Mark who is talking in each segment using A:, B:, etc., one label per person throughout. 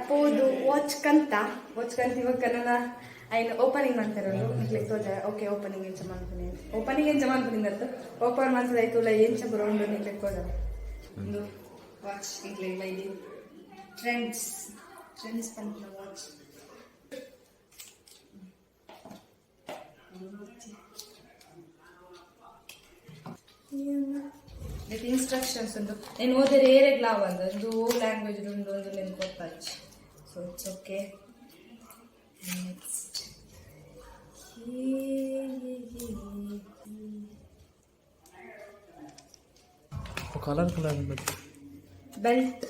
A: ಪೋದು ವಾಚ್ ಕಂತ ವಾಚ್ ಕಂತ ಇವಾಗ ನನ್ನ ಐನ್ ಓಪನಿಂಗ್ ಮಾಡ್ತಾರಲ್ಲ ನಿಕ್ಲೆಗ್ ತೋಜ. ಓಕೆ, ಓಪನಿಂಗ್ ಎಂಚ ಮನ್ಪುನಿ, ಓಪನಿಂಗ್ ಎಂಚ ಮನ್ಪುನಿ ಅತ್ತ, ಓಪನ್ ಮಾಡ್ತದಾಯ್ತು ಎಂಚ ಬರೋಂಡು ನಿಕ್ಲೆಗ್ ತೋಜ. ಒಂದು ವಾಚ್ ಇಲ್ಲ ಇಲ್ಲಿ ಟ್ರೆಂಡ್ಸ್ ಟ್ರೆಂಡ್ಸ್ ಪನ್ಪಿನ ವಾಚ್. ವಿತ್ ಇನ್ಸ್ಟ್ರಕ್ಷನ್ಸ್ ಉಂಟು. నేను ಓದರೆ ಏರೆಗ್ಲಾ ಒಂದು ಒಂದು ಓ ಲ್ಯಾಂಗ್ವೇಜ್ ಉಂಡು ಒಂದು ನೆನ್ಪು ಗೊತ್ತಾಚ್. So it's okay. Next.
B: Colour colour.
A: Belt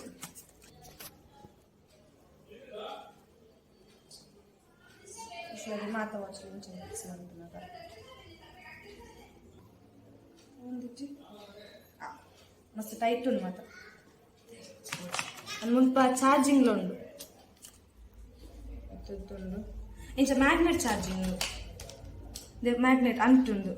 A: ಸರಿ ಮಾತ ವಾಚ್ ಮಿಕ್ಸ್ ಮನ್ಪುನಗ ಒಂದಿಜ್ಜಿ ಮಸ್ತ್ ಟೈಟ್ ಉಂಡು ಮಾತ. ಮುಲ್ಪ ಚಾರ್ಜಿಂಗ್ಲ ಉಂಡು ಉಂಡು ಇಂಚ ಮ್ಯಾಗ್ನೆಟ್ ಚಾರ್ಜಿಂಗ್, ಮ್ಯಾಗ್ನೆಟ್ ಅಂಟುಂಡು.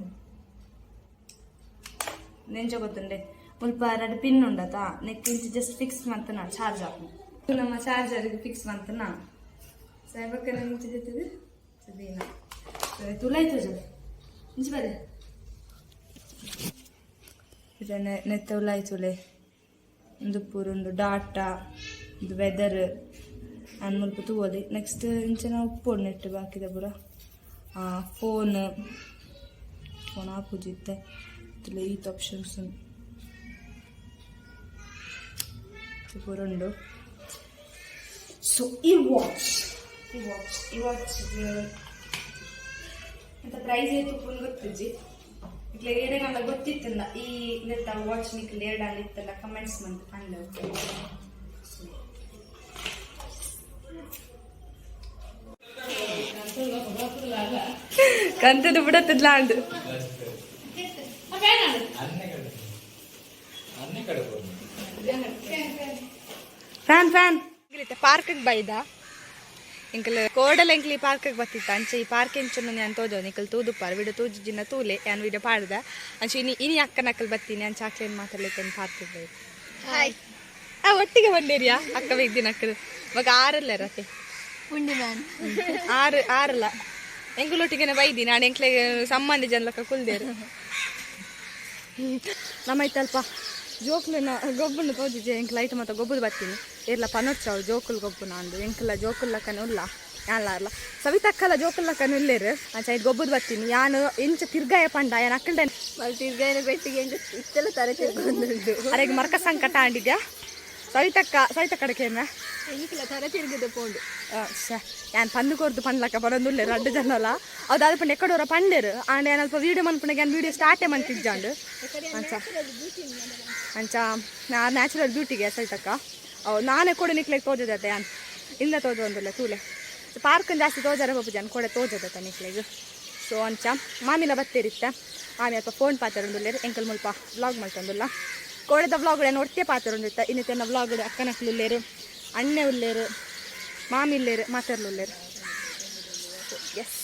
A: ನೆಂಚ ಗೊತ್ತುಂಡೆ, ಮುಲ್ಪ ರಡ್ಡ್ ಪಿನ್ ಉಂಡತ, ನೆಕ್ ಇಂಚ ಜಸ್ಟ್ ಫಿಕ್ಸ್ ಮಂತನ ಚಾರ್ಜ್ ಆಪುಂಡು. ನಮ್ಮ ಚಾರ್ಜರ್ ಫಿಕ್ಸ್ ಮಂತನ ಸಾಯ್ಬಕ್ಕ ಇಂಚ ಜೊತೆದು ಸದಿನ ತುಲಾಯ್ತು ಜ ಇಂಚ ಬರೆ ನೆತ್ತ ಉಲಾಯ್ತುಲೆ. ಒಂದು ಪೂರ ಒಂದು ಡಾಟಾ, ಒಂದು ವೆದರ್ ಆ್ಯಂಡ್ ಮುಲ್ಪ ತೂವೊಲಿ. ನೆಕ್ಸ್ಟ್ ಇಂಚನ ಉಪ್ಪೊಡು ನೆಟ್ ಬಾಕಿದ ಪೂರ. ಫೋನ್ ಫೋನ್ ಆಪುಜಿ ಇತ್ತೆ. ತುಲೆ ಈತ್ ಆಪ್ಷನ್ಸ್ ಪೂರ ಉಂಡು. ಸೊ ಈ ವಾಚ್ ಅಂತ ಪ್ರೈಸ್ ಏತ್ ಉಪ್ಪುಂದು ಗೊತ್ತಿಜ್ಜಿ. ಇಕ್ಲೆ ಏರೆಗಂಡ ಗೊತ್ತಿತ್ತಲ್ಲ ಈ ನೆತ್ತ ವಾಚ್ ನಿಕ್ಲ್ ಏರ್ಡಾಂಡ ಇತ್ತಲ್ಲ, ಕಮೆಂಟ್ಸ್ ಮಂತ್ ಪಂಡ. ಓಕೆ, ಕಂತದ ಬಿಡತ್ತದ್ಲಾಂಡ್. ಫ್ಯಾನ್ ಫ್ಯಾನ್ ಪಾರ್ಕ್ ಬೈದ ಎಂಕಲ್ ಕೋಡಲ. ಎಂಕ್ಲಿ ಪಾರ್ಕ್ ಬತ್ತಿತ್ತ. ಅಂಚೆ ಈ ಪಾರ್ಕ್ ಎಂಚ ನಾನು ತೋಜೋ ನಿಕಲ್ ತೂದುಪ್ಪಾರ ವಿಡಿಯೋ ತೂಜಿನ ತೂಲೆ. ಯಾನ್ ವಿಡಿಯೋ ಪಾಡ್ದ. ಅಂಚೆ ಇನಿ ಇನಿ ಅಕ್ಕನಕ್ಕಲ್ ಬತ್ತೀನಿ. ಅಂಚೆ ಅಕ್ಲೇನ್ ಮಾತಾಡ್ಲಿಕ್ಕೆ ಪಾರ್ಕ್ ಬೈದ.
C: ಹಾಯ್.
A: ಆ ಒಟ್ಟಿಗೆ ಬಂದೇರಿಯಾ ಅಕ್ಕ ಬೇಗ್ದಿನ ಅಕ್ಕಲು ಮಗ ಆರಲ್ಲ ರತೆ.
C: ಪುಂಡಿ ಮ್ಯಾನ್.
A: ಆರು ಆರಲ್ಲ ಎಂಕುಲೊಟ್ಟಿಗೆನೆ ಬೈದಿ. ನಾನು ಎಂಕ್ಲೆ ಸಂಬಂಧಿ ಜನಲಕ್ಕ ಕುಲ್ದೇರು. ನಮ್ಮ ಐತಲ್ಪ ಜೋಕ್ಲೆನ ಗೊಬ್ಬುನ ತೋಜಿಜೆ. ಎಂಕ್ ಲೈಟ್ ಮತ್ತೆ ಗೊಬ್ಬುದು ಬರ್ತೀನಿ ಏರ್ಲ ಪನೊಚ್ಚಾವು ಜೋಕುಲ್ ಗೊಬ್ಬುನ ಅಂದು. ಎಂಕಲ ಜೋಕುಲ್ಲಕ್ಕನ ಉಲ್ಲ ಯಾನ್ಲ ಅರ್ಲ ಸವಿತಕ್ಕಲ ಜೋಕುಲ್ಲಕ್ಕನ ಉಲ್ಲೇರು. ಅಂಚ ಐಟ್ ಗೊಬ್ಬುದು ಬರ್ತೀನಿ. ಯಾನು ಎಂಚ ತಿರ್ಗಾಯ ಪಂಡ ಯಾನ್ ಅಕ್ಕಲ್ಡ.
C: ತಿರ್ಗಾಯನ ಪೆಟ್ಟಿಗೆ ಇತ್ತೆಲ್ಲ ತರೆ ತಿರ್ಗೊಂದುಂಡು.
A: ಅರೆಗ್ ಮರ್ಕ ಸಂಕಟ ಆಂಡಿದ್ಯಾ ಸವಿತಕ್ಕ? ಸವಿತಕ್ಕಡ ಕೇಮ.
C: ಎಂಕ್ಲ ತರೆ ತಿರ್ಗದ ಪೋಂಡು.
A: ಯಾನ್ ಪಂದು ಕೊರ್ದು ಪಂಡ್ಲಕ್ಕ ಬರೊಂದುಲ್ಲೆ ರಡ್ಡ್ ಜನಲ. ಅದು ಪಂಡ ಎಕ್ಕಡೋರ ಪಂಡೇರು. ಆಂಡ ಯಾನ್ ಅಲ್ಪ ವೀಡಿಯೋ ಮನ್ಪುನಾಗ ಯಾನ್ ವೀಡಿಯೋ ಸ್ಟಾರ್ಟೇ ಮಂತಿಜ್ಜಾಂಡ್. ಅಂಚ ಅಂಚ ನಾ ನ್ಯಾಚುರಲ್ ಬ್ಯೂಟಿಗೆ ಸವಿತಕ್ಕ ಅವು ನಾನೇ ಕೂಡ ನಿಕ್ಲೆಗ್ ತೋಜದತ್ತೆ. ಯಾನ್ ಇಂದ ತೋಜೊಂದುಲ್ಲೆ ತೂಲೆ. ಪಾರ್ಕ್ ಜಾಸ್ತಿ ತೋಜಾರ ಪೋಪುಜಿ, ಅನ್ ಕೂಡ ತೋಜದತ್ತ ನಿಕ್ಲೆಗ್. ಸೊ ಅಂಚ ಮಾಮಿಲ ಬತ್ತೇರಿತ್ತ. ಮಾಮಿ ಅಲ್ಪ ಫೋನ್ ಪಾತೆರೊಂದುಲ್ಲೆರ್. ಎಂಕಲ್ ಮುಲ್ಪ ವ್ಲಾಗ್ ಮಲ್ತೊಂದುಲ್ಲ. ಕೋಡೆದ ವ್ಲಾಗ್ ಒಟ್ಟಿಗೆ ಪಾತೆರೊಂದಿತ್ತ. ಇನ್ನಿತ್ತೆನ ವ್ಲಾಗ್ ಅಕ್ಕನಕ್ಲು ಉಲ್ಲೇರು, ಅಣ್ಣೆ ಉಲ್ಲೇರು, ಮಾಮಿ ಉಲ್ಲೇರು, ಮಾತೆರ್ಲು ಉಲ್ಲೇರು. ಎಸ್,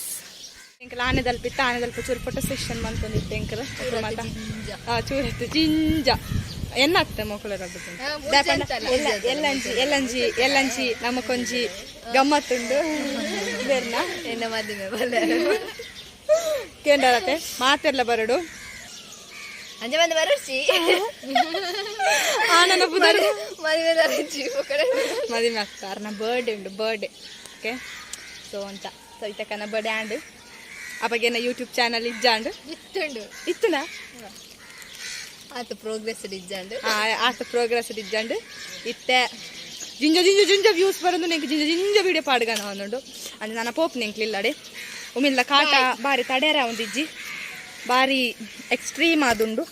A: ಎಂಕಲ್ ಆನೆದಲ್ಪ ಇತ್ತ. ಆನೆದಲ್ಪ ಚೂರು ಫೋಟೋ ಸೆಷನ್ ಮಂತೊಂದಿತ್ತು ಎಂಕಲ್ ಮಾತ. ಚೂರು ಜಿಂಜ ಎನ್ನ ಆಗ್ತದೆ ಮಕ್ಕಳ. ಎಲ್ಲಂಜಿ ಎಲ್ಲಂಜಿ ಎಲ್ಲಂಜಿ ನಮಕೊಂಜಿ ಗಮ್ಮತ್ತುಂಡು ಬೇರ್ನ.
C: ಎನ್ನ ಮದಿಮೆ ಬಲ್ಲೆ.
A: ಕೇಂದ್ರತೆ ಮಾತೆಲ್ಲ ಬರಡು.
C: ಅಂಜೆ ಬಂದು ಬರರ್ಚಿ.
A: ಆನನ ಪುದರ್.
C: ಮದುವೆ ಬರರ್ಚಿ ಕಡೆ.
A: ಮದಿಮೆ ಆಗ್ತಾರ ನಾ ಬರ್ಡೇ ಉಂಡು, ಬರ್ಡೇ. ಓಕೆ, ಸೊ ಅಂಚ ಸವಿತಕ್ಕನ ಬರ್ಡೇ ಆಂಡ್ ಅಪಗೇನ ಯೂಟ್ಯೂಬ್ ಚಾನಲ್ ಇಜ್ಜಾಂಡ್.
C: ಇತ್ತುಂಡು.
A: ಇತ್ತುನಾ?
C: ಆತ ಪ್ರೋಗ್ರೆಸ್ ಇಜ್ಜಾಂಡ್.
A: ಆತ ಪ್ರೋಗ್ರೆಸ್ ಇಜ್ಜಾಂಡ್. ಇತ್ತೆ ಜಿಂಜ ಜಿಂಜ ಜಿಂಜ ವ್ಯೂಸ್ ಬರೋದು. ನೆಂಕ್ ಜಿಂಜ ಜಿಂಜ ವಿಡಿಯೋ ಪಾಡ್ಗಾನ ಒಂದುಂಡು. ಅಂದ್ರೆ ನನ್ನ ಪೋಪ್ ನೆಂಕ್ಲಿಲ್ಲಡೆ ಉಮಿಲ್ಲ ಕಾಟ ಬಾರಿ ತಡೆಯರ ಒಂದಿಜ್ಜಿ, ಬಾರಿ ಎಕ್ಸ್ಟ್ರೀಮ್ ಆದುಂಡು.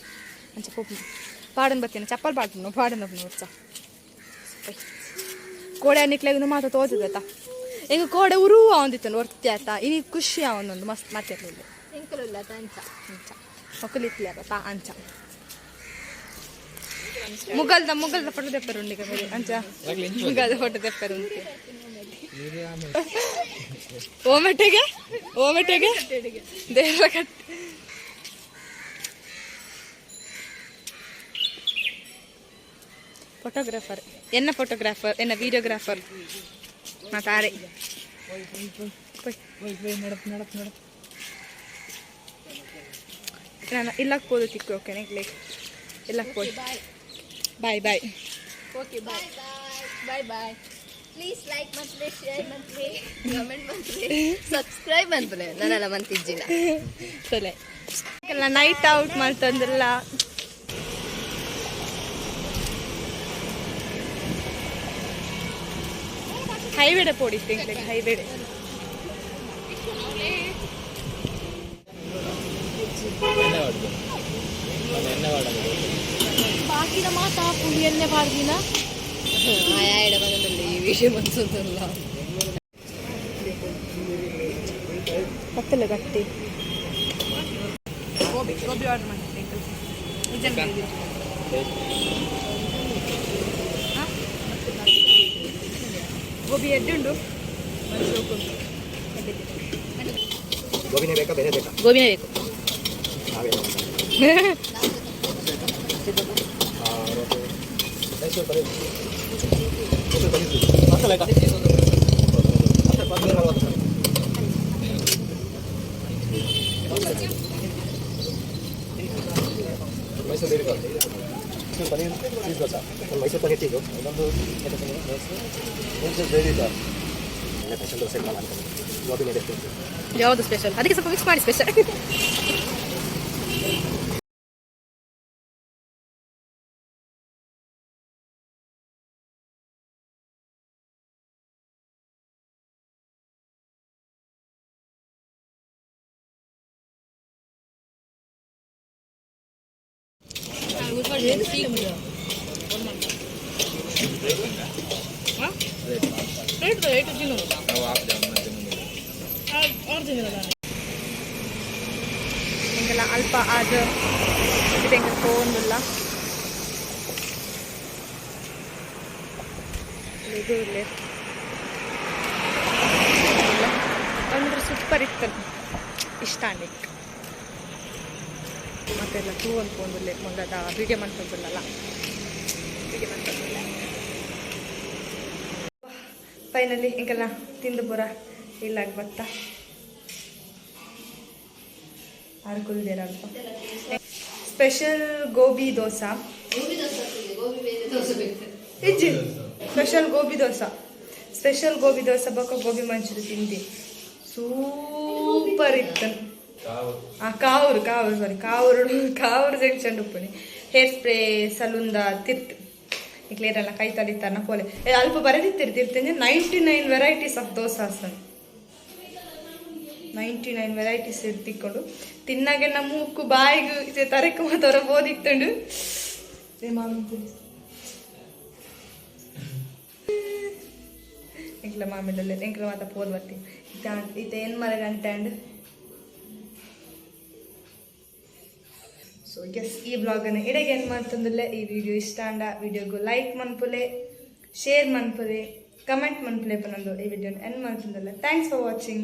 A: ಅಂಚ ಪೋಪ್ ಪಾಡನ್ ಬತ್ತೀನಿ. ಚಪ್ಪಲ್ ಪಾಡ್ಪುನು ಪಾಡನ್ ವರ್ಷ ಕೋಡೆ ನಿಕ್ಲೆಗ್ ಮಾತ ತೋಜದತ್ತ. ಎಂಗ ಕೋಡೆ ಉರು ಒಂದಿತ್ತು ಒರ್ತಿ ಆತ. ಇನಿ ಖುಷಿ ಒಂದೊಂದು ಮಸ್ತ್ ಮಾತಿರ್ಲಿಲ್ಲ.
C: ಎಂಕಲುಲ್ಲ ಅಂಚ.
A: ಅಂಚ ಮೊಕ್ಕಲಿತ್ಲೆ ಅಪ್ಪ. ಅಂಚ ಮುಗಲ್ದ ಮುಗಲ್ದ ಫೋಟೋ ತೆಪ್ಪರು ಉಂಡಿಗ. ಅಂಚ ಮುಗಲ್ದ ಫೋಟೋ ತೆಪ್ಪರು ಉಂಟು. ಓಮೆಟೆಗೆ ಓಮೆಟೆಗೆ ದೇವರ ಕಟ್ ಫೋಟೋಗ್ರಾಫರ್, ಎನ್ನ ಫೋಟೋಗ್ರಾಫರ್, ಎನ್ನ ವಿಡಿಯೋಗ್ರಾಫರ್ ಮಾತಾರೆ.
B: ನಡಪ್ ನಡಪ್ ನಡಪ್.
A: ನಾನು ಇಲ್ಲಕ್ಕೆ ಪೋದು ತಿಕ್ಕು. ಓಕೆ, ನೆಕ್ಲೆ ಇಲ್ಲಕ್ಕೆ ಪೋದು. Bye bye.
C: Okay, bye bye bye. Please like ಮಂತ್ಲೆ, share ಮಂತ್ಲೆ, comment ಮಂತ್ಲೆ, subscribe ಮಂತ್ಲೆ. ನಾನೆಲ್ಲ ಮಂತಿಜ್ಜಿನ.
A: ಸೊಲೆ ಎಲ್ಲ ನೈಟ್ ಔಟ್ ಮಾಡ್ತಂದ್ರಲ್ಲ. ಹೈವೇಡೆ ಪೋಡಿ ತಿಂಗ್ಳಿಗೆ ಹೈವೇಡೆ.
C: ಬಾಕಿದ ಮಾತಾ ಪುಳಿ ಎಣ್ಣೆ ಪಾಡ್ದಿನ ಆಯಾ ಬಂದಿಲ್ಲ ಈ ವಿಷಯ ಮನ್ಸೋದಲ್ಲ.
A: ಕತ್ತಲ ಗಟ್ಟಿ ಗೋಬಿ ಗೋಬಿ ಆರ್ಡರ್ ಮಾಡ್ತೀನಿ. ಗೋಬಿ ಎಡ್ಡುಂಡು.
D: ಗೋಬಿನೇ ಬೇಕಾ, ಬೇರೆ ಬೇಕಾ?
C: ಗೋಬಿನೇ ಬೇಕು.
D: ನಾವೇನು ಮೈಸೂರು ಪನ್ನೀರ್, ಮೈಸೂರು ಪನ್ನೀರ್ ಮಸಾಲೆ ಪನ್ನೀರ್ 40. ಮೈಸೂರು ಬೇರೆ, ಮೈಸೂರು ಪನ್ನೀರ್ ಚೀಸ್ ದೋಸೆ ಒಂದು, ಮೈಸೂರು ಪನ್ನೀರ್ ಚೀಸು ಇನ್ನೊಂದು, ಮೈಸೂರು ಬೇರೆ ಸ್ಪೆಷಲ್ ದೋಸೆ ಇಲ್ಲ ಅನ್ಕೊಂಡು ಗೋಬಿನೇ ಬೇಕು.
C: ಯಾವುದು ಸ್ಪೆಷಲ್? ಅದಕ್ಕೆ ಸ್ವಲ್ಪ ಮಿಕ್ಸ್ ಮಾಡಿ ಸ್ಪೆಷಲ್.
A: ಎಂಕೆಲ್ಲ ಅಲ್ಪ ಆದ ಇದು ಎಂಕ ಫೋನ್. ಇದು ಇಲ್ಲೇ ಅಂದ್ರೆ ಸೂಪರ್ ಇತ್ತು, ಇಷ್ಟ ಆಂಡಿಕ್. ಮತ್ತೆಲ್ಲ ತೂ ಅನ್ಕೊಂಡಿಲ್ಲ ಮುಂದದ ವಿಡಿಯೋ ಮಾಡ್ಕೊಂಡಿಲ್ಲಲ್ಲ, ವಿಡಿಯೋ ಮಾಡ್ಕೊಂಡಿಲ್ಲ. ಫೈನಲಿ ಎಂಕೆಲ್ಲ ತಿಂದು ಪೂರ ಇಲ್ಲಾಗ ಬತ್ತ. ಆರು ಕುಲ್ದೇರ ಅಲ್ಪ ಸ್ಪೆಷಲ್ ಗೋಬಿ ದೋಸಾ. ಇಜ್ಜಿ, ಸ್ಪೆಷಲ್ ಗೋಬಿ ದೋಸಾ, ಸ್ಪೆಷಲ್ ಗೋಬಿ ದೋಸೆ ಬೊಕ್ಕ ಗೋಬಿ ಮಂಚೂರಿ ತಿಂದಿ, ಸೂಪರ್ ಇತ್ತು. ಆ ಕಾವೂರು, ಕಾವೂರು, ಸಾರಿ, ಕಾವೂರು, ಕಾವೂರು ಜಂಕ್ಷನ್ ಉಪ್ಪುನಿ, ಹೇರ್ ಸ್ಪ್ರೇ ಸಲೂನ್ದ ತಿರ್ತ್. ಇಕ್ಲೇರಲ್ಲ ಕೈ ತಳಿತಾರನ ಪೋಲೆ. ಏ, ಅಲ್ಪ ಬರೆದಿತ್ತಿರು ತಿರ್ತೀನಿ 99 ವೆರೈಟೀಸ್ ಆಫ್ ದೋಸಾಸ್, 99 ವೆರೈಟೀಸ್ ತಿಕ್ಕೊಂಡು ತಿನ್ನಾಗೆ ನಮ್ಮ ಮೂಕು ಬಾಯಿಗೆ ತರಕು ಮಾತ್ರ ಬೋದಿತ್ತುಂಡು. ಎಂಕ್ಲ ಮಾಮಿಲಲ್ಲ, ಎಂಕ್ಲ ಮಾತ ಪೋದ್ ಬರ್ತಿ. ಇತ್ತ ಇತ್ತ ಏನು ಮರ ಗಂಟೆ ಅಂಡ್. ಸೊ ಎಸ್, ಈ ಬ್ಲಾಗನ್ನು ಇಡೆಗೆ ಏನು ಮಾಡ್ತಂದಿಲ್ಲ. ಈ ವಿಡಿಯೋ ಇಷ್ಟ ಅಂಡ ವಿಡಿಯೋಗೂ ಲೈಕ್ ಮನ್ಪುಲೆ, ಶೇರ್ ಮನ್ಪುಲೆ, ಕಮೆಂಟ್ ಮನ್ಪುಲೆ ಪನ್ನೊಂದು ಈ ವಿಡಿಯೋನ ಎಂಡ್ ಮಾಡ್ತಂದಿಲ್ಲ. Thanks for watching.